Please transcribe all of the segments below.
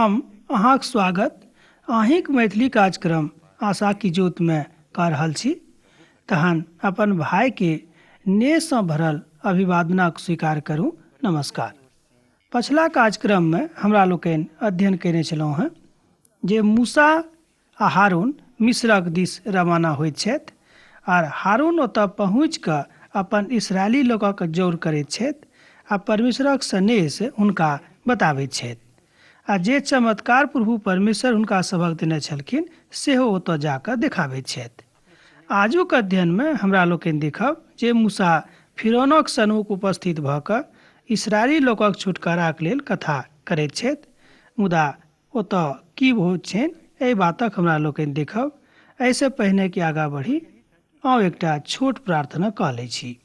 हम अहाँक स्वागत अहीँक मैथिली कार्यक्रम आशा की ज्योतिमे कऽ रहल छी। तहन अपन भाइके नेहसँ भरल अभिवादनक स्वीकार करू। नमस्कार। पछिला कार्यक्रममे हमरा लोकनि अध्ययन कयने छलहुँ हेँ जे मूसा आ हारून मिस्रक दिस रवाना होइत छथि आर हारून ओतऽ पहुँचि कऽ अपन इस्राएली लोकक जौर करैत छथि आ परमेश्वरक सनेस हुनका बताबैत छथि आ जे चमत्कार प्रभु परमेश्वर हुनका सभक देने छलखिन सेहो ओतऽ जा कऽ देखाबैत छथि। आजुक अध्ययनमे हमरा लोकनि देखब जे मूसा फिरौनक सन्मुख उपस्थित भऽ कऽ इस्राएली लोकक छुटकाराक लेल कथा करैत छथि, मुदा ओतऽ की होइत छनि एहि बातक हमरा लोकनि देखब। एहिसँ पहिने कि आगाँ बढ़ी, आउ एकटा छोट प्रार्थना कऽ लै छी।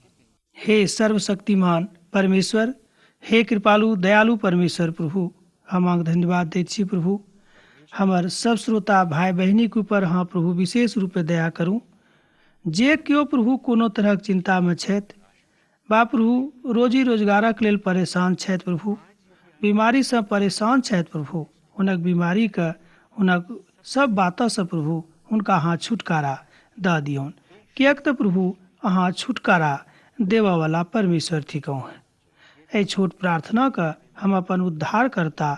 हे सर्वशक्तिमान परमेश्वर, हे कृपालु दयालु परमेश्वर प्रभु, हम अहाँके धन्यवाद दैत छी प्रभु। हमर सब श्रोता भाय बहिनीक ऊपर अहाँ प्रभु विशेष रूपे दया करू। जे केओ प्रभु कोनो तरहक चिन्तामे छथि बा प्रभु रोजी रोजगारक लेल परेशान छथि प्रभु, बीमारीसँ परेशान छथि प्रभु, हुनक बीमारीके हुनक सब बातसँ प्रभु हुनका अहाँ छुटकारा दऽ दियौन, किएक तऽ प्रभु अहाँ छुटकारा देबऽवला परमेश्वर थिकहुँ। एहि छोट प्रार्थनाके हम अपन उद्धारकर्ता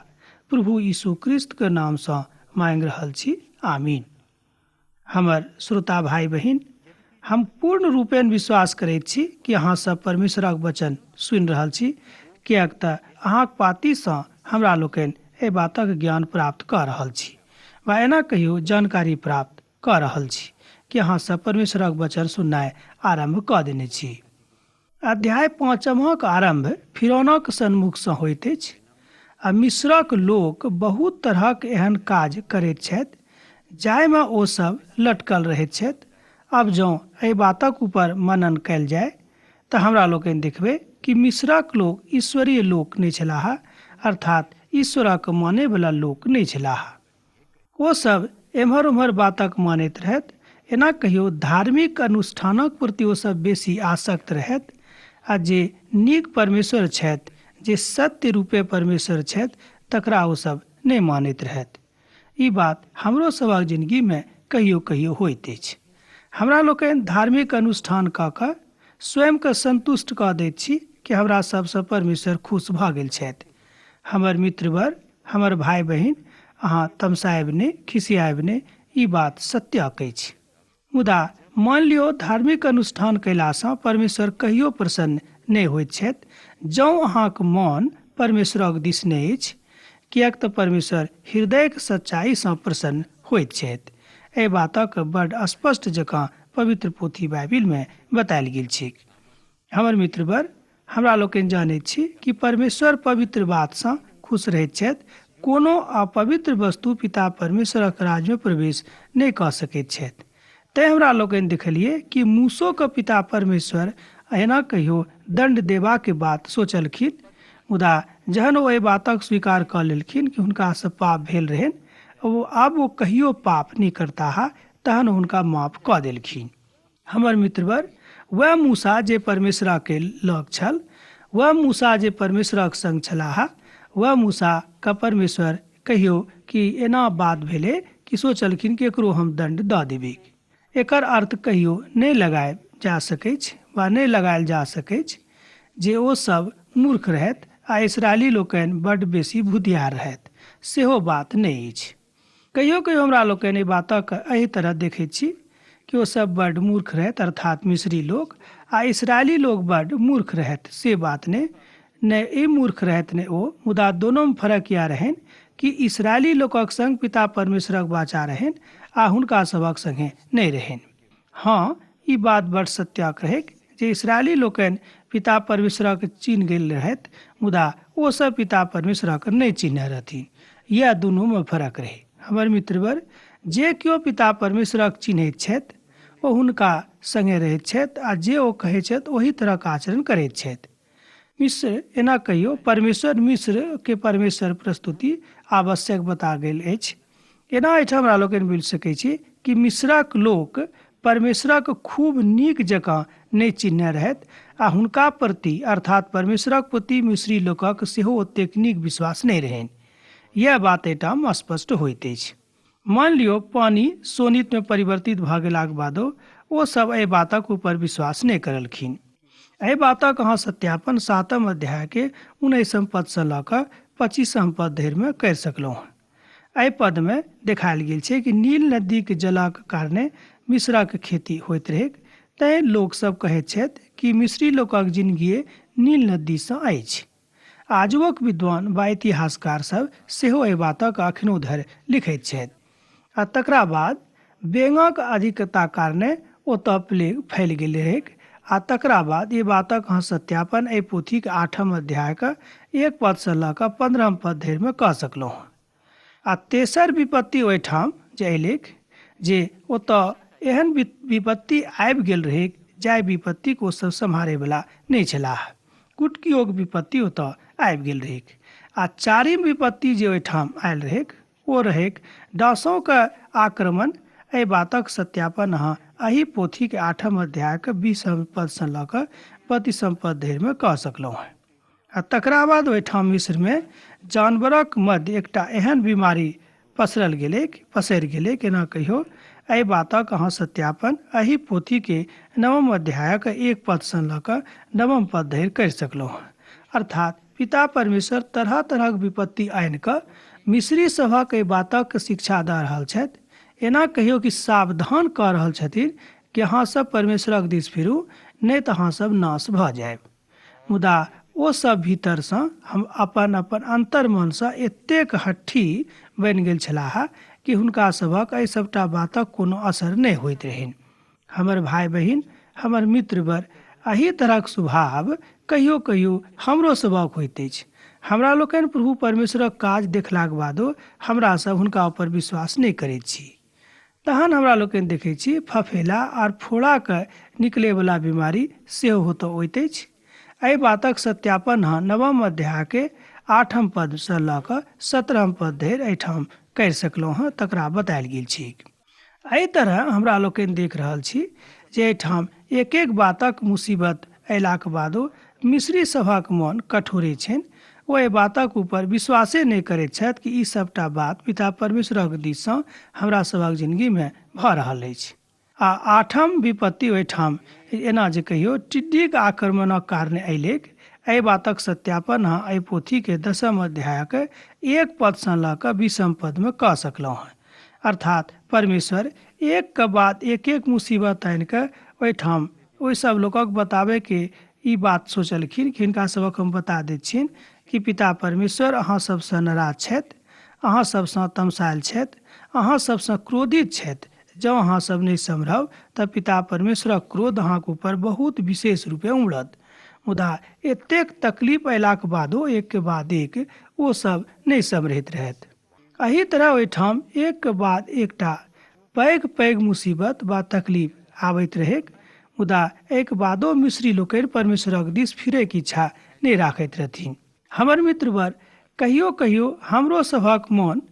प्रभु यीशु क्रिस्तके नामसँ माँगि रहल छी, आमीन। हमर श्रोता भाइ बहिन, हम पूर्ण रूपेण विश्वास करैत छी कि अहाँ सब परमेश्वरक वचन सुनि रहल छी, किएक तऽ अहाँक पातीसँ हमरा लोकनि एहि बातक ज्ञान प्राप्त कऽ रहल छी, वा एना कहियौ जानकारी प्राप्त कऽ रहल छी कि अहाँ सब परमेश्वरक वचन सुननाइ आरम्भ कऽ देने छी। अध्याय पाँचमक आरम्भ फिरौनक सन्मुखसँ होइत अछि आ मिस्रक लोक बहुत तरहक एहन काज करैत छथि जाहिमे ओ सभ लटकल रहैत छथि। आब जँ एहि बातक ऊपर मनन कयल जाय तऽ हमरा लोकनि देखबै कि मिस्रक लोक ईश्वरीय लोक नहि छलाह, अर्थात् ईश्वरक मानयवला लोक नहि छलाह। ओ सभ एम्हर-ओम्हर बातक मानैत रहथि। एना कहियौ धार्मिक अनुष्ठानक प्रति ओ सभ बेसी आसक्त रहथि आ जे नीक परमेश्वर छथि, जे सत्य रूपे परमेश्वर छथि, तकरा ओ सभ नहि मानैत रहथि। ई बात हमरो सभक जिनगीमे कहियो-कहियो होइत अछि। हमरा लोकनि धार्मिक अनुष्ठान कऽ कऽ स्वयंकेँ संतुष्ट कऽ दैत छी कि हमरा सभसँ परमेश्वर खुश भऽ गेल छथि। हमर मित्रवर, हमर भाय बहिन, अहाँ तमसायब नहि, खिसियायब नहि, ई बात सत्यक अछि। मुदा मानि लियौ धार्मिक अनुष्ठान कयलासँ परमेश्वर कहियो प्रसन्न नहि होइत छथि जँ अहाँक मन परमेश्वरक दिस नहि अछि, किएक तँ परमेश्वर हृदयक सच्चाइसँ प्रसन्न होइत छथि। एहि बातक बड्ड स्पष्ट जकाँ पवित्र पोथी बाइबिलमे बतायल गेल छैक। हमर मित्रवर, हमरा लोकनि जानैत छी कि परमेश्वर पवित्र बात सँ खुश रहैत छथि। कोनो अपवित्र वस्तु पिता परमेश्वरक राज्य में प्रवेश नहि कऽ सकैत छथि। तैं हमरा लोकनि देखलियै कि मूसो के पिता परमेश्वर एना कहियो दण्ड देबाक बात सोचलखिन, मुदा जहन ओ एहि बातक स्वीकार कऽ लेलखिन कि हुनका सँ पाप भेल रहनि, ओ आब ओ कहियो पाप नहि करताह, तहन हुनका माफ कऽ देलखिन। हमर मित्रवर, वएह मूसा जे परमेश्वरके लग छल, वएह मूसा जे परमेश्वरक संग छलाह, वएह मूसा के परमेश्वर कहियो कि एना बात भेलै कि सोचलखिन कि एकरो हम दण्ड दऽ देबैक। एकर अर्थ कहियो नहि लगायल जा सकैछ वा नहि लगायल जा सकैछ जे ओ सब मूर्ख रहथि आ इस्राएली लोकनि बड्ड बेसी बुधियार रहथि, सेहो बात नहि अछि। कहियो कहियो हमरा लोकनि एहि बातक एहि तरह देखैत छी कि ओ सब बड्ड मूर्ख रहथि, अर्थात मिस्री लोक, आ इस्राएली लोक बड्ड मूर्ख रहथि, से बात नहि। ने ई मूर्ख रहथि ने ओ, मुदा दोनोमे फरक इएह रहनि कि इस्राएली लोकक संग पिता परमेश्वरक वाचा रहनि आ हुनका सभक संगे नहि रहनि। हँ, ई बात बड्ड सत्यक रहैक जे इस्राएली लोकनि पिता परमेश्वरक चिन्ह गेल रहथि, मुदा ओ सभ पिता परमेश्वरक नहि चिन्हने रहथिन। यैह दुनूमे फरक रहै। हमर मित्रवर, जे केओ पिता परमेश्वरक चिन्हैत छथि, ओ हुनका संगे रहैत छथि आ जे ओ कहैत छथि ओही तरहक आचरण करैत छथि। मिस्र, एना कहियो परमेश्वर मिस्र के परमेश्वर प्रस्तुति आवश्यक बता गेल अछि। एना एहिठाम हमरा लोकनि बुझि सकैत छी कि मिस्रक लोक परमेश्वरक खूब नीक जकाँ नहि चिन्हने रहथि आ हुनका प्रति अर्थात परमेश्वरक प्रति मिस्री लोकक सेहो ओतेक नीक विश्वास नहि रहनि। यैह बात एहिठाम स्पष्ट होइत अछि। मानि लियौ पानि शोणितमे परिवर्तित भऽ गेलाक बादो ओ सब एहि बातक ऊपर विश्वास नहि करलखिन। एहि बातक अहाँ सत्यापन 7म अध्यायके 19म पदसँ लऽ कऽ 25म पद धरिमे करि सकलहुँ। एहि पदमे देखायल गेल छै कि नील नदीक जलक कारणे मिस्रक खेती होइत रहैक, तैं लोक सब कहैत छथि कि मिस्री लोकक जिनगीए नील नदीसँ अछि। आजुओक विद्वान वा इतिहासकार सब सेहो एहि बातक अखनो धरि लिखैत छथि। आ तकरा बाद बेंगक अधिकता कारणे ओतऽ प्लेग फैल गेल रहैक आ तकरा बाद ई बातक अहाँ सत्यापन एहि पोथीक 8म अध्यायक 1 पदसँ लऽ कऽ 15म पद धरिमे कऽ सकलहुँ। आ तेसर विपत्ति ओहिठाम जे अयलैक जे ओतऽ एहन विपत्ति आबि गेल रहैक जाहि विपत्तिक ओ सब सम्हारयवला नहि छलाह। कुटकियोक विपत्ति ओतऽ आबि गेल रहैक। आ चारिम विपत्ति जे ओहिठाम आयल रहैक ओ रहैक डाँसौक आक्रमण। एहि बातक सत्यापन अहाँ एहि पोथीक 8म अध्यायक 20म पदसँ लऽ कऽ 32म पद धरिमे कऽ सकलहुँ। आ तकरा बाद ओहिठाम मिस्रमे जानवरक मध्य एकटा एहन बीमारी पसरल गेलैक, पसरि गेलैक, एना कहियौ, एहि बातक अहाँ सत्यापन एहि पोथीके 9म अध्यायक 1 पदसँ लऽ कऽ 9म पद धरि करि सकलहुँ। अर्थात पिता परमेश्वर तरह तरहक विपत्ति आनि कऽ मिस्री सभक एहि बातक शिक्षा दऽ रहल छथि, एना कहियौ कि सावधान कऽ रहल छथिन कि अहाँ सब परमेश्वरक दिस फिरू, नहि तऽ अहाँ सब नाश भऽ जायब। मुदा ओ सब भीतरसँ हम अपन अपन अन्तर्मनसँ एतेक हट्ठी बनि गेल छलाह कि हुनका सभक एहि सबटा बातक कोनो असर नहि होइत रहनि। हमर भाय बहिन, हमर मित्रवर, एहि तरहक स्वभाव कहियो कहियो हमरो सभक होइत अछि। हमरा लोकनि प्रभु परमेश्वरक काज देखलाक बादो हमरा सब हुनका ऊपर विश्वास नहि करैत छी। तहन हमरा लोकनि देखैत छी फफेला आर फोड़ाक निकलैवला बीमारी सेहो होतऽ होइत अछि। एहि बातक सत्यापन अहाँ 9म अध्यायके 8म पदसँ लऽ कऽ 17म पद धरि एहिठाम करि सकलहुँ हँ, तकरा बतायल गेल छैक। एहि तरह हमरा लोकनि देख रहल छी जे एहिठाम एक एक बातक मुसीबत अयलाक बादो मिस्री सभक मन कठोरे छनि। ओ एहि बातक ऊपर विश्वासे नहि करैत छथि कि ई सभटा बात पिता परमेश्वरक दिस सँ हमरा सभक जिनगीमे भऽ रहल अछि। आ 8म विपत्ति ओहिठाम एना जे कहियो टिड्डीक आक्रमणक कारणे अयलैक, एहि बातक सत्यापन अहाँ एहि पोथीके 10म अध्यायक 1 पदसँ लऽ कऽ 20म पदमे कऽ सकलहुँ हँ। अर्थात परमेश्वर एक के बाद एक एक मुसीबत आनि कऽ ओहिठाम ओहि सब लोकक बताबैके ई बात सोचलखिन कि हिनका सबक हम बता दैत छियनि कि पिता परमेश्वर अहाँ सबसँ नाराज छथि, अहाँ सबसँ तमसायल छथि, अहाँ सबसँ क्रोधित छथि। जँ अहाँ सब नहि सम्हरब तऽ पिता परमेश्वरक क्रोध अहाँक ऊपर बहुत विशेष रूपे उमड़त। मुदा एतेक तकलीफ अयलाक बादो एक के बाद एक ओ सब नहि सम्हरैत रहथि। एहि तरह ओहिठाम एक के बाद एकटा पैघ पैघ मुसीबत वा तकलीफ आबैत रहैक, मुदा एहिक बादो मिस्री लोकनि परमेश्वरक दिस फिरैक इच्छा नहि राखैत रहथिन। हमर मित्रवर, कहियो कहियो हमरो सभक मन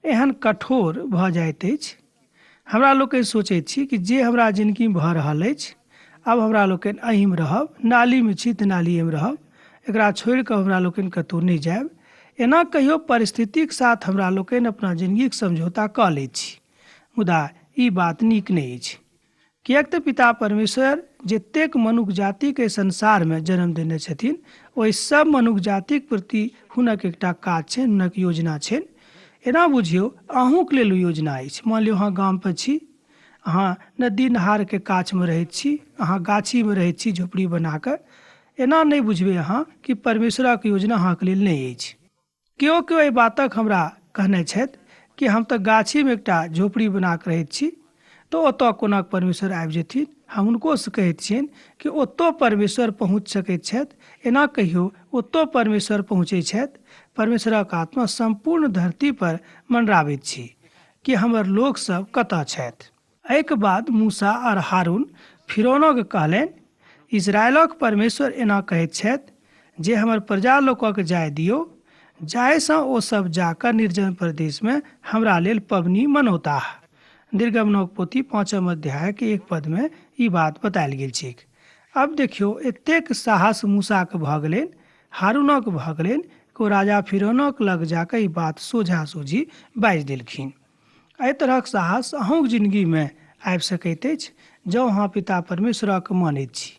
एहन कठोर भऽ जाइत अछि। हमरा लोकनि सोचैत छी कि जे हमरा जिनगीमे भऽ रहल अछि, आब हमरा लोकनि एहिमे रहब, नालीमे छी तऽ नालिएमे रहब, एकरा छोड़ि कऽ हमरा लोकनि कतहु नहि जायब। एना कहियो परिस्थितिक साथ हमरा लोकनि अपना जिनगीक समझौता कऽ लैत छी। मुदा ई बात नीक नहि अछि। किएक तऽ पिता परमेश्वर जतेक मनुख जातिक एहि संसारमे जन्म देने छथिन, ओहि सब मनुख जातिक प्रति हुनक एकटा काज छनि, हुनक योजना छनि। एना बुझियौ अहूँक लेल ओ योजना अछि। मानि लियौ अहाँ गाम पर छी, अहाँ नदी नहारके काछमे रहैत छी, अहाँ गाछीमे रहैत छी झोपड़ी बना कऽ। एना नहि बुझबै अहाँ कि परमेश्वरक योजना अहाँके लेल नहि अछि। केओ केओ एहि बातक हमरा कहने छथि कि हम तऽ गाछीमे एकटा झोपड़ी बना कऽ रहैत छी, तऽ ओतऽ कोना परमेश्वर आबि जेथिन। हम हुनकोसँ कहैत छियनि कि ओतऽ परमेश्वर पहुँच सकैत छथि। एना कहियौ ओतऽ परमेश्वर पहुँचैत छथि। परमेश्वरक आत्मा सम्पूर्ण धरती पर मंडराबैत छी कि हमर लोक सब कतऽ छथि। एहिके बाद मूसा आर हारून फिरौनके कहलनि, इस्राएलक परमेश्वर एना कहैत छथि जे हमर प्रजा लोकक जाय दियौ, जाहिसँ ओ सब जा कऽ निर्जन प्रदेशमे हमरा लेल पबनी मनौताह। निर्गमनक पोथी 5म अध्यायक 1 पदमे ई बात बतायल गेल छैक। आब देखियौ एतेक साहस मूसाके भऽ गेलनि, हारूनक भऽ गेलनि कि ओ राजा फिरौनक लग जा कऽ ई बात सोझा सोझी बाजि देलखिन। एहि तरहक साहस अहूँक जिनगीमे आबि सकैत अछि जँ अहाँ पिता परमेश्वरक मानैत छी।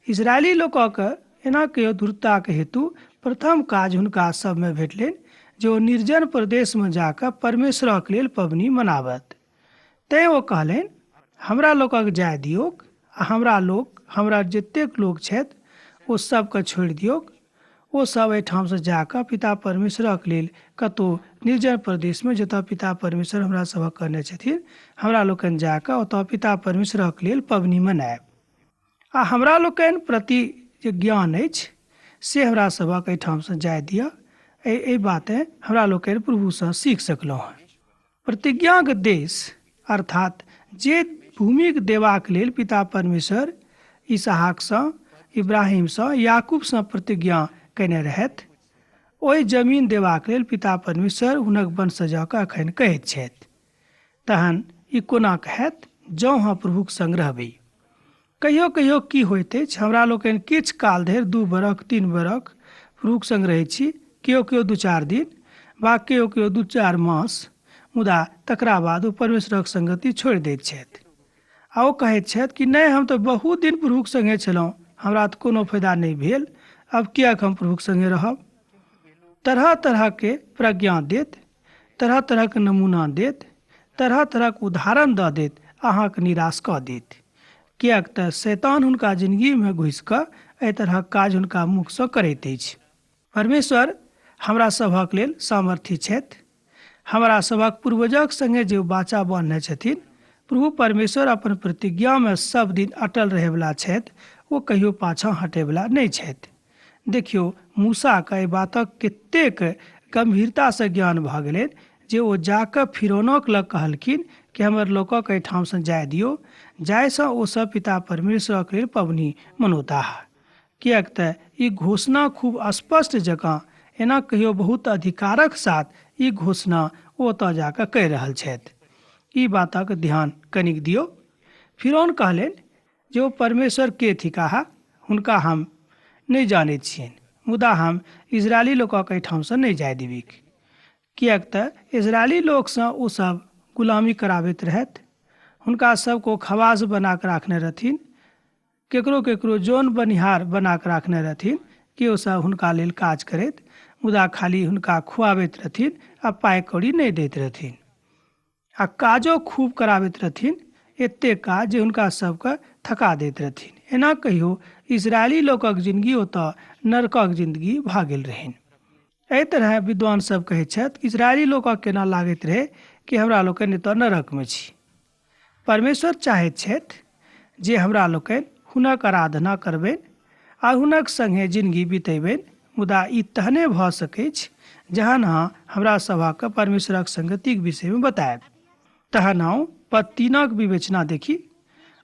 इस्राएली लोकक एना कहियो धूर्तताक हेतु प्रथम काज हुनका सभमे भेटलनि जे ओ निर्जन प्रदेशमे जा कऽ परमेश्वरक लेल पबनी मनाबत। तेँ ओ कहलनि, हमरा लोकक जाय दिऔक आ हमरा लोक, हमरा जतेक लोक छथि, ओ सभकेँ छोड़ि दिऔक। ओ सभ एहिठामसँ जा कऽ पिता परमेश्वरक लेल कतहु निर्जन प्रदेशमे, जतऽ पिता परमेश्वर हमरा सभक कहने छथिन, हमरा लोकनि जा कऽ ओतऽ पिता परमेश्वरक लेल पबनी मनायब। आ हमरा लोकनि प्रति जे ज्ञान अछि से हमरा सभक एहिठामसँ जाय दिअ। एहि एहि बाते हमरा लोकनि प्रभुसँ सीख सकलहुँ हँ। प्रतिज्ञाक देश अर्थात जे भूमिक देबाक लेल पिता परमेश्वर इसहाकसँ, इब्राहिमसँ, याकूबसँ प्रतिज्ञा कयने रहथि, ओहि जमीन देबाक लेल पिता परमेश्वर हुनक वंशजक अखन कहैत छथि। तहन ई कोना हैत जँ अहाँ प्रभुक संग रहबै? कहियो कहियो की होइत अछि, हमरा लोकनि किछु काल धरि 2 बरख, 3 बरख प्रभुक संग रहैत छी, केओ केओ 2-4 दिन वा केओ केओ 2-4 मास, मुदा तकरा बाद ओ परमेश्वरक संगति छोड़ि दैत छथि आ ओ कहैत छथि कि नहि, हम तऽ बहुत दिन प्रभुक संगे छलहुँ, हमरा तऽ कोनो फायदा नहि भेल, आब किएक हम प्रभुक संगे रहब? तरह तरहके प्रज्ञा देत, तरह तरहक नमूना देत, तरह तरहक उदाहरण दऽ देत, अहाँके निराश कऽ देत, किएक तऽ शैतान हुनका जिनगीमे घुसि कऽ एहि तरहक काज हुनका मुखसँ करैत अछि। परमेश्वर हमरा सभक लेल सामर्थ्य छथि। हमरा सभक पूर्वजक संगे जे वाचा बान्हने छथिन, प्रभु परमेश्वर अपन प्रतिज्ञामे सब दिन अटल रहैवला छथि, ओ कहियो पाछाँ हटैवला नहि छथि। देखियौ, मूसाके एहि बातक कतेक गम्भीरतासँ ज्ञान भऽ गेलनि जे ओ जाकऽ फिरौनक लग कहलखिन कि हमर लोकक एहिठामसँ जाय दियौ, जाहिसँ ओ सब पिता परमेश्वरक लेल पबनी मनौताह। किएक तऽ ई घोषणा खूब स्पष्ट जकाँ एना कहियो बहुत अधिकारक साथ ई घोषणा ओ ओतऽ जाकऽ कहि रहल छथि। ई बातक ध्यान कनिक दियौ। फिरौन कहलनि जे ओ परमेश्वर के थिकाह, हुनका हम नहि जानैत छियनि, मुदा हम इस्राएली लोकक एहिठामसँ नहि जाय देबिक। किएक तऽ इस्राएली लोकसँ ओ सब गुलामी कराबैत रहथि। हुनका सबके ओ खवास बना कऽ राखने रहथिन। केकरो केकरो जौन बनिहार बना कऽ राखने रहथिन कि ओ सब हुनका लेल काज करैत, मुदा खाली हुनका खुआबैत रहथिन आ पाइ कौड़ी नहि दैत रहथिन। आ काजो खूब कराबैत रहथिन, एतेक काज जे हुनका सबके थका दैत रहथिन। एना कहियो इस्राएली लोकक जिनगी ओतऽ नरकक जिन्दगी भऽ गेल रहनि। एहि तरहे विद्वान सब कहैत छथि कि इस्राएली लोकक केना लागैत रहै कि हमरा लोकनि एतऽ नरकमे छी। परमेश्वर चाहैत छथि जे हमरा लोकनि हुनक आराधना करबनि आ हुनक संगे जिनगी बितेबनि, मुदा ई तहने भऽ सकैछ जहन अहाँ हमरा सभक परमेश्वरक संगतिक विषयमे बतायब। तहन आउ पद 3क विवेचना देखी।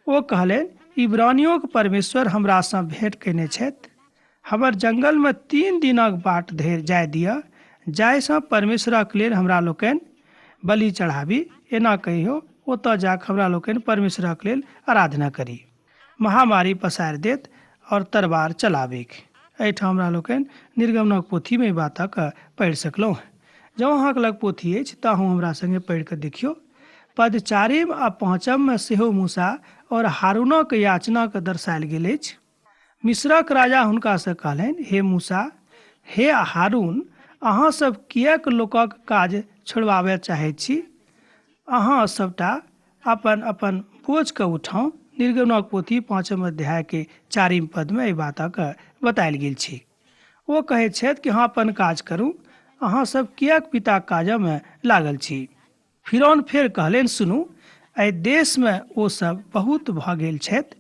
ओ कहलनि, इब्रानियोक परमेश्वर हमरासँ भेंट कयने छथि। हमर जंगलमे 3 दिनक बाट धरि जाय दिअ, जाहिसँ परमेश्वरक लेल हमरा लोकनि बलि चढ़ाबी। एना कहियो ओतऽ जाकऽ हमरा लोकनि परमेश्वरक लेल आराधना करी। महामारी पसारि देत और तरवार चलाबिक। एहिठाम हमरा लोकनि निर्गमनक पोथीमे ई बातक पढ़ि सकलहुँ। जँ अहाँक लग पोथी अछि तऽ अहूँ हमरा संगे पढ़ि कऽ देखियौ। पद चारिम आ पाँचममे सेहो मूसा और हारूनक याचनाके दर्शायल गेल अछि। मिस्रक राजा हुनकासँ कहलनि, हे मूसा, हे हारून, अहाँ सब किएक लोकक काज छोड़बाबय चाहैत छी? अहाँ सबटा अपन अपन बोझके उठाउ। निर्गमनक पोथी पाँचम अध्यायके चारिम पदमे एहि बातक बतायल गेल छै। ओ कहैत छथि कि अहाँ अपन काज करू, अहाँ सब किएक पिताक काजमे लागल छी? फिरौन फेर कहलनि, सुनू, एहि देशमे ओ सब बहुत भऽ गेल छथि,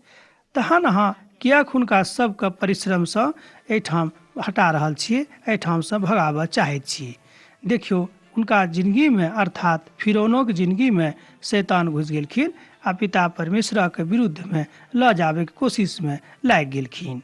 तहन अहाँ किएक हुनका सबके परिश्रमसँ एहिठाम हटा रहल छियै, एहिठामसँ भगाबऽ चाहैत छी? देखियौ, हुनका जिनगीमे अर्थात फिरौनोक जिनगीमे शैतान घुसि गेलखिन आ पिता परमेश्वरक विरुद्धमे लऽ जाबैके कोशिशमे लागि गेलखिन।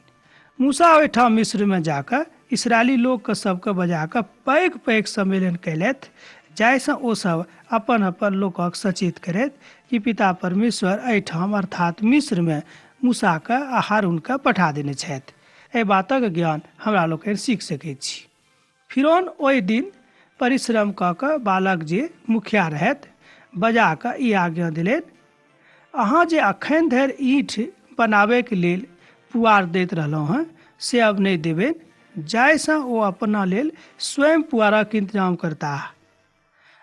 मूसा ओहिठाम मिस्रमे जाकऽ इस्राएली लोकके सबके बजा कऽ पैघ पैघ सम्मेलन कयलथि, जाहिसँ ओ सब अपन अपन लोकक सचेत करैत कि पिता परमेश्वर एहिठाम अर्थात मिस्रमे मूसाके आ हारूनके पठा देने छथि। एहि बातक ज्ञान हमरा लोकनि सीख सकैत छी। फिरौन ओहि दिन परिश्रम कऽ कऽ बालक जे मुखिया रहथि बजा कऽ ई आज्ञा देलनि, अहाँ जे अखन धरि ईंट बनाबैके लेल पुआर दैत रहलहुँ हँ से आब नहि देबनि, जाहिसँ ओ अपना लेल स्वयं पुआरक इंतजाम करताह।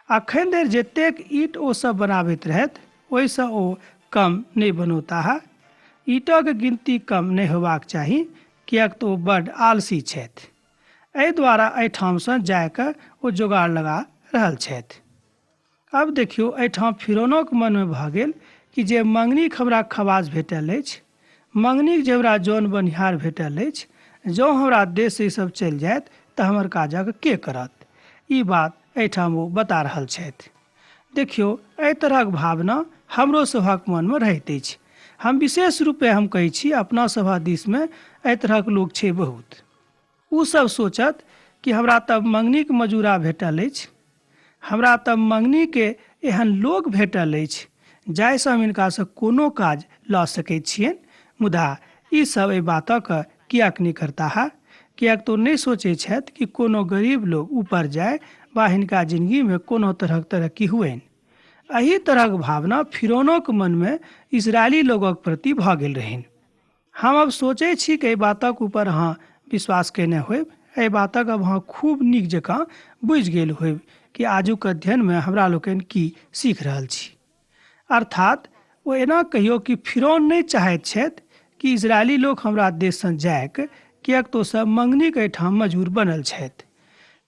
अखन धरि जतेक ईंट ओ सब बनाबैत रहथि ओहिसँ ओ कम नहि बनौताह। ईंटक गिनती कम नहि होयबाक चाही, किएक तऽ ओ बड्ड आलसी छथि। एहि द्वारा एहिठामसँ जाय कऽ ओ जोगाड़ लगा रहल छथि। आब देखियौ, एहिठाम फिरौनोक मनमे भऽ गेल कि जे मङ्गनीक हमरा खबास भेटल अछि, मङ्गनीक जे हमरा जन बनिहार भेटल अछि, जँ हमरा देशसँ ई सब चलि जायत तऽ हमर काजक के करत? ई बात एहिठाम ओ बता रहल छथि। देखियौ, एहि तरहक भावना हमरो सभक मनमे रहैत अछि। हम विशेष रूपे हम कहै छी, अपना सभक दिसमे एहि तरहक लोक छै बहुत। ओ सब सोचत कि हमरा तऽ मङ्गनीक मजूरा भेटल अछि, हमरा तऽ मङ्गनीके एहन लोक भेटल अछि जाहिसँ हम हिनकासँ कोनो काज लऽ सकैत छियनि। मुदा ई सब एहि बातक किएक नहि करताह? किएक तऽ ओ नहि सोचैत छथि कि कोनो गरीब लोक ऊपर जाय वा हिनका जिनगीमे कोनो तरहक तरक्की हुअनि। एहि तरहक भावना फिरौनोक मनमे इस्राएली लोकक प्रति भऽ गेल रहनि। हम आब सोचै छी कि एहि बातक ऊपर अहाँ विश्वास कयने होयब। एहि बातक अब अहाँ खूब नीक जकाँ बुझि गेल होयब कि आजुक अध्ययनमे हमरा लोकनि की सीख रहल छी। अर्थात ओ एना कहियो कि फिरौन नहि चाहैत छथि कि इस्राएली लोक हमरा देशसँ जायक, किएक तऽ ओ सब मङ्गनीक एहिठाम मजूर बनल छथि।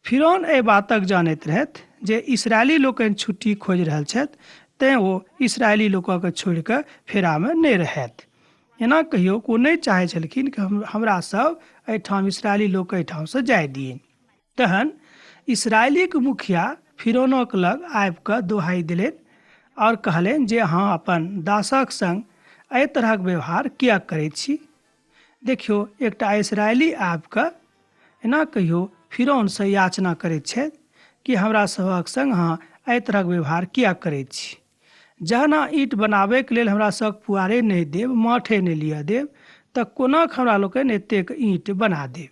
फिरौन एहि बातक जानैत रहथि जे इस्राएली लोकनि छुट्टी खोजि रहल छथि, तेँ ओ इस्राएली लोकक छोड़ि कऽ फेरामे नहि रहथि। एना कहियो ओ नहि चाहै छलखिन कि हमरा सब एहिठाम इस्राएली लोक एहिठामसँ जाय दिअनि। तहन इस्राएलीक मुखिया फिरौनक लग आबि कऽ दोहाइ देलनि आओर कहलनि जे अहाँ अपन दासक संग एहि तरहक व्यवहार किएक करैत छी? देखियौ, एकटा इस्राएली आबि कऽ एना कहियो फिरौनसँ याचना करैत छथि कि हमरा सभक संग अहाँ एहि तरहक व्यवहार किएक करैत छी? जहन अहाँ ईंट बनाबैके लेल हमरा सभक पुआरे नहि देब, माठे नहि लिअ देब, तऽ कोना कऽ हमरा लोकनि एतेक ईंट बना देब?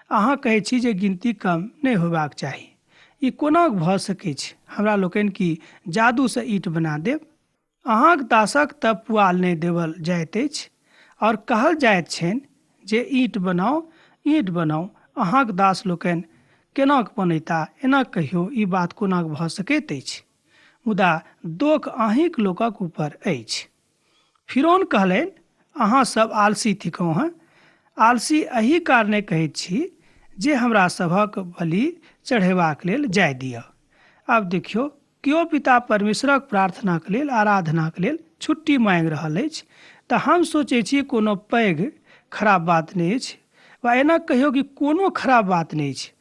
अहाँ कहै छी जे गिनती कम नहि होयबाक चाही। ई कोना भऽ सकैछ? हमरा लोकनि की जादूसँ ईंट बना देब? अहाँक दासक तऽ पुआल नहि देबल जाइत अछि आओर कहल जाइत छनि जे ईंट बनाउ, ईंट बनाउ। अहाँक दास लोकनि केना कऽ बनैता? एना कहियो ई बात कोना कऽ भऽ सकैत अछि? मुदा दोख अहींक लोकक ऊपर अछि। फिरौन कहलनि, अहाँ सब आलसी थिकहुँ हँ। आलसी एहि कारणे कहैत छी जे हमरा सभक बलि चढ़ेबाक लेल जाय दिअ। आब देखियौ, केओ पिता परमेश्वरक प्रार्थनाक लेल, आराधनाक लेल छुट्टी मांगि रहल अछि तऽ हम सोचै छी कोनो पैघ खराब बात नहि अछि, वा एना कहियौ कि कोनो खराब बात नहि अछि,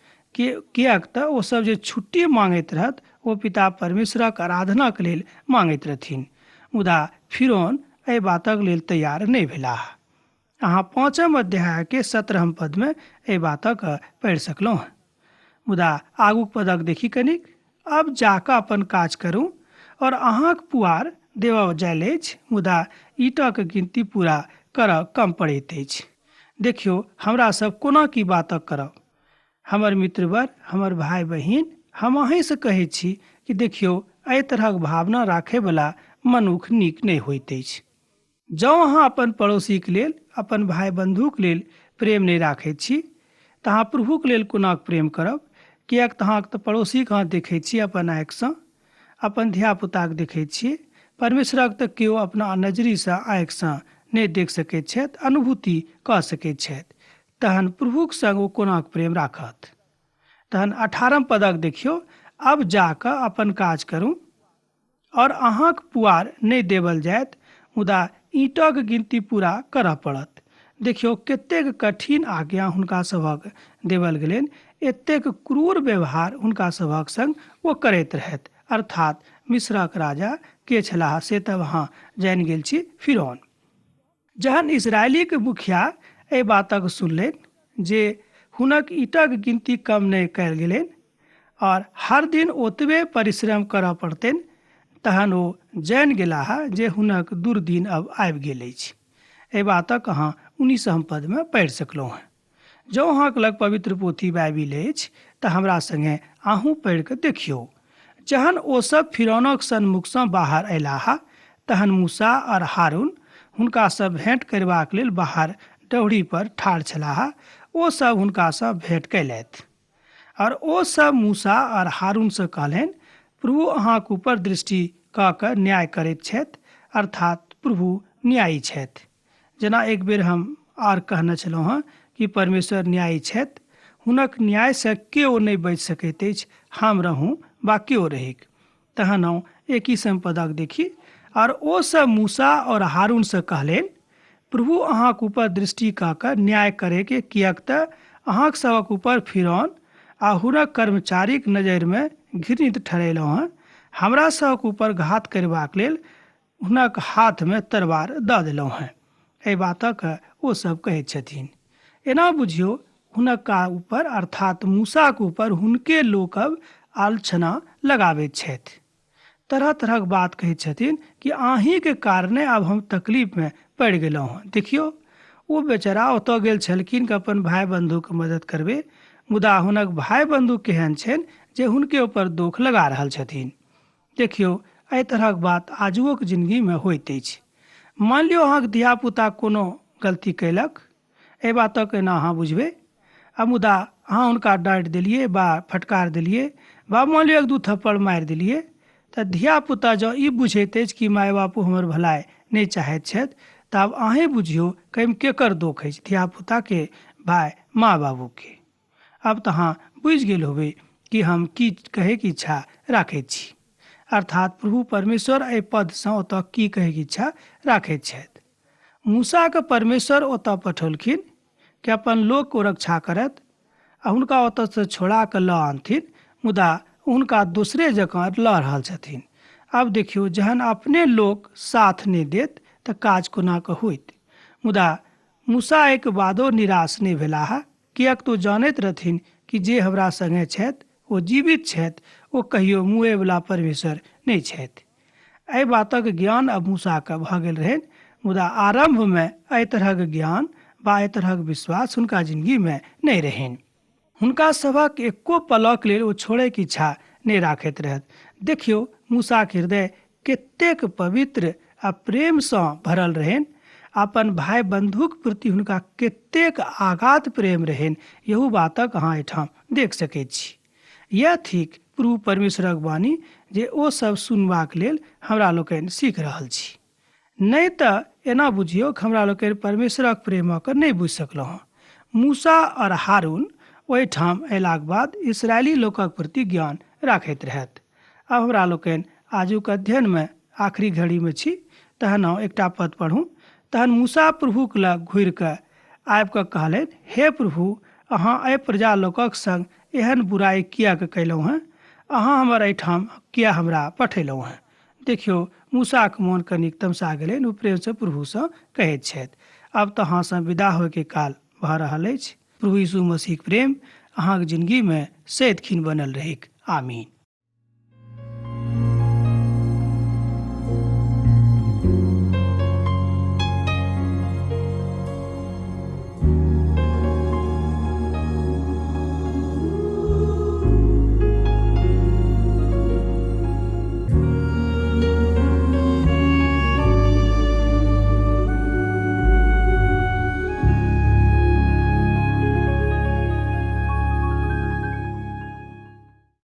किएक तऽ ओ सब जे छुट्टी मांगैत रहत ओ पिता परमेश्वरक आराधनाक लेल मांगैत रहथिन। मुदा फिरौन एहि बातक लेल तैयार नहि भेलाह। अहाँ 5 अध्यायके 17 पदमे एहि बातक पढ़ि सकलहुँ। मुदा आगूक पदक देखी कनिक। अब जाकऽ अपन काज करू और अहाँक पुआर देबऽ जायल अछि, मुदा ईंटक गिनती पूरा करऽ कम पड़ैत अछि। देखियौ, हमरा सब कोना की बातक करब। हमर मित्रवर, हमर भाय बहिन, हम अहींसँ कहैत छी कि देखियौ, एहि तरहक भावना राखयवला मनुख नीक नहि होइत अछि। जँ अहाँ अपन पड़ोसीक लेल, अपन भाय बन्धुक लेल प्रेम नहि राखैत छी तऽ अहाँ प्रभुक लेल कोना प्रेम करब? किएक तऽ अहाँक तऽ पड़ोसीके अहाँ देखैत छी अपन आँखिसँ, अपन धियापुताके देखैत छी। परमेश्वरक तऽ केओ अपना नजरिसँ, आँखिसँ नहि देख सकैत छथि, अनुभूति कऽ सकैत छथि। तहन प्रभुक संग ओ कोना प्रेम राखत? तहन 18 पदक देखियौ, अब जाकऽ अपन काज करू और अहाँक पुआर नहि देबल जायत, मुदा ईंटक गिनती पूरा करऽ पड़त। देखियौ, कतेक कठिन आज्ञा हुनका सभक देबल गेलनि, एतेक क्रूर व्यवहार हुनका सभक संग ओ करैत रहथि। अर्थात मिस्रक राजा के छलाह से तब अहाँ जानि गेल छी, फिरौन। जहन इस्राएलीक मुखिया एहि बातक सुनलनि जे हुनक ईंटक गिनती कम नहि कयल गेलनि और हर दिन ओतबे परिश्रम करऽ पड़तनि, तहन ओ जानि गेलाह जे हुनक दुर्दिन अब आबि गेल अछि। एहि बातक अहाँ 19 पदमे पढ़ि सकलहुँ हँ। जँ अहाँक लग पवित्र पोथी बाइबिल अछि तऽ हमरा सङ्गे अहूँ पढ़ि कऽ देखियौ। जहन ओ सब फिरौनक सन्मुखसँ बाहर अयलाह, तहन मूसा आओर हारून हुनकासँ भेँट करबाक लेल बाहर डौढ़ी पर ठाढ़ छलाह। ओ सब हुनकासँ भेँट कयलथि। आओर ओ सब मूसा आओर हारूनसँ कहलनि, प्रभु अहाँक ऊपर दृष्टि कऽ कऽ न्याय करैत छथि, अर्थात् प्रभु न्यायी छथि। जेना एक बेर हम आर कहने छलहुँ हँ कि परमेश्वर न्यायी छथि, हुनक न्यायसँ केओ नहि बचि सकैत अछि, हम रहूँ वा केओ रहिक। तहन हम एकैसम पदक देखी, आओर ओ सब मूसा आओर हारूनसँ कहलनि, प्रभु अहाँक ऊपर दृष्टि कऽ कऽ न्याय करैके, किएक तऽ अहाँक सभक ऊपर फिरौन आ हुनक कर्मचारीक नजरिमे घृणित ठहरेलहुँ हँ। हमरा सभक ऊपर घात करबाक लेल हुनक हाथमे तरवार दऽ देलहुँ हँ। एहि बातक ओ सब कहैत छथिन। एना बुझियौ हुनका ऊपर अर्थात मूसाक ऊपर हुनके लोक अब आलोचना लगाबैत छथि। तरह तरहक बात कहैत छथिन कि अहीँके कारणे आब हम तकलीफमे पड़ि गेलहुँ हँ। देखियौ, ओ बेचारा ओतऽ गेल छलखिन कि अपन भाय बन्धुके मदद करबै, मुदा हुनक भाय बन्धु केहन छनि जे हुनके ऊपर दोख लगा रहल छथिन। देखियौ, एहि तरहक बात आजुओक जिनगीमे होइत अछि। मानि लियौ अहाँक धियापुता कोनो गलती कयलक, एहि बातक एना अहाँ बुझबै, आ मुदा अहाँ हुनका डाँटि देलियै वा फटकार देलियै वा मानि लियौ एक दू थप्पड़ मारि देलियै, तऽ धियापुता जँ ई बुझैत अछि कि माय बापू हमर भलाइ नहि चाहैत छथि, तऽ आब अहीँ बुझियौ कि एहिमे केकर दोख अछि, धियापुताके वा माँ बाबूके। आब तऽ अहाँ बुझि गेल होबै कि हम की कहैके इच्छा राखैत छी, अर्थात प्रभु परमेश्वर एहि पदसँ ओतऽ की कहैके इच्छा राखैत छथि। मूसाके परमेश्वर ओतऽ पठौलखिन कि अपन लोकके ओ रक्षा करत आ हुनका ओतऽसँ छोड़ा कऽ लऽ आनथिन, मुदा हुनका दोसरे जकाँ लऽ रहल छथिन। आब देखियौ, जहन अपने लोक साथ नहि देत तऽ काज कोना कऽ होइत? मुदा मूसा एहिके बादो निराश नहि भेलाह, किएक तऽ ओ जानैत रहथिन कि जे हमरा संगे छथि ओ जीवित छथि, ओ कहियो मुएवला परमेश्वर नहि छथि। एहि बातक ज्ञान आब मूसाकेँ भऽ गेल रहनि, मुदा आरम्भमे एहि तरहक ज्ञान वा एहि तरहक विश्वास हुनका जिनगीमे नहि रहनि। हुनका सभक एक्को पलक लेल ओ छोड़ैक इच्छा नहि राखैत रहथि। देखियौ, मूसाक हृदय कतेक पवित्र आ प्रेमसँ भरल रहनि। अपन भाय बन्धुक प्रति हुनका कतेक आगाध प्रेम रहनि, एहू बातक अहाँ एहिठाम देख सकैत छी। यैह थिक प्रभु परमेश्वरक वाणी जे ओ सभ सुनबाक लेल हमरा लोकनि सीख रहल छी। नहि तऽ एना बुझियौक हमरा लोकनि परमेश्वरक प्रेमक नहि बुझि सकलहुँ हँ। मूसा आओर हारून ओहिठाम अयलाक बाद इस्राएली लोकक प्रति ज्ञान राखैत रहथि। आब हमरा लोकनि आजुक अध्ययनमे आखिरी घड़ीमे छी, तहन आउ एकटा पद पढ़ू। तहन मूसा प्रभुक लग घुरि कऽ आबि कऽ कहलनि, हे प्रभु, अहाँ एहि प्रजा लोकक संग एहन बुराइ किएक कयलहुँ हँ? अहाँ हमर एहिठाम किएक हमरा पठेलहुँ हँ? देखियौ, मूसाक मोन कनिक तमसा गेलनि। ओ प्रेमसँ प्रभुसँ कहैत छथि, आब तऽ अहाँसँ विदा होयके काल भऽ रहल अछि। प्रभु यीशु मसीहक प्रेम अहाँक जिनगीमे सदिखन बनल रहैक। आमीन।